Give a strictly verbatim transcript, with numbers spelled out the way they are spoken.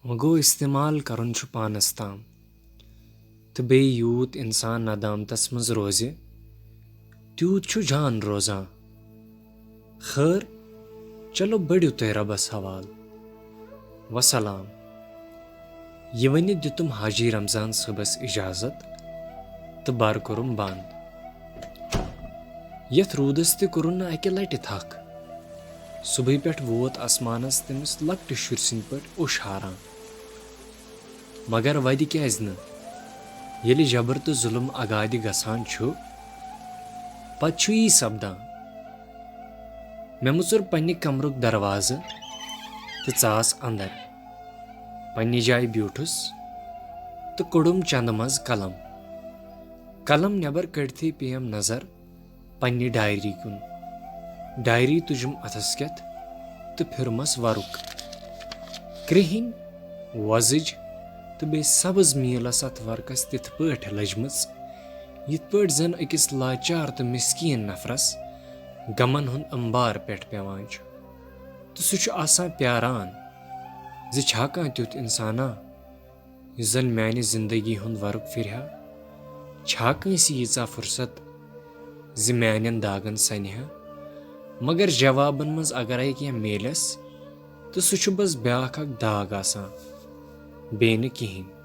وۄنۍ گوٚو، استعمال کرُن چھُ پانس تام۔ تہٕ بیٚیہِ یوٗت انسان ندامتس منٛز روزِ، تیوٗت چھُ جان روزان۔ خٲر، چلو، بٔڑِو تُہۍ رۄبس حوال۔ وسلام۔ یہِ ؤنِتھ دِتُم حاجی رمضان صٲبس اجازت تہٕ بر کوٚرُم بنٛد۔ یتھ روٗدس تہِ کوٚرُن نہٕ اکہِ لٹہِ تھکھ۔ صبحٕے پٮ۪ٹھ ووت آسمانس تٔمِس لۄکٹہِ شُرۍ سٕنٛدۍ پٲٹھۍ اوٚش ہاران۔ مگر وَدِ کیازِ نہٕ؟ ییٚلہِ جبر تہٕ ظُلم اگادِ گژھان چھُ، پتہٕ چھُ یی سپدان۔ مےٚ مُژُر پننہِ کمرُک دروازٕ تہٕ ژاس اندر۔ پننہِ جایہِ بیوٗٹھُس تہٕ کوٚڑُم چندٕ منٛز قلم۔ قلم نٮ۪بر کٔڑتھٕے پیٚیم نظر پننہِ ڈایری کُن۔ ڈایری تُجُم اتھس کٮ۪تھ تہٕ پھِرمس ورُک۔ کرٛہِنۍ، وۄزٕج تہٕ بیٚیہِ سبز میٖل ٲس اتھ ورقس تِتھ پٲٹھۍ لٔجمٕژ، یِتھ پٲٹھۍ زن أکِس لاچار تہٕ مسکیٖن نفرس غمن ہُنٛد انبار پٮ۪ٹھ پٮ۪وان چھُ۔ تہٕ سُہ چھُ آسان پیاران زِ چھا کانٛہہ تیُتھ انسانا یُس زن میانہِ زندگی ہُنٛد ورُق پھِرِ ہا؟ چھا کٲنٛسہِ ییٖژاہ فرصت زِ میانٮ۪ن داغن سنہِ ہا؟ مگر جوابن منٛز اگرے کینٛہہ میلٮ۪س، تہٕ سُہ چھُ بس بیاکھ اکھ داغ آسان، بیٚیہِ نہٕ کِہیٖنۍ۔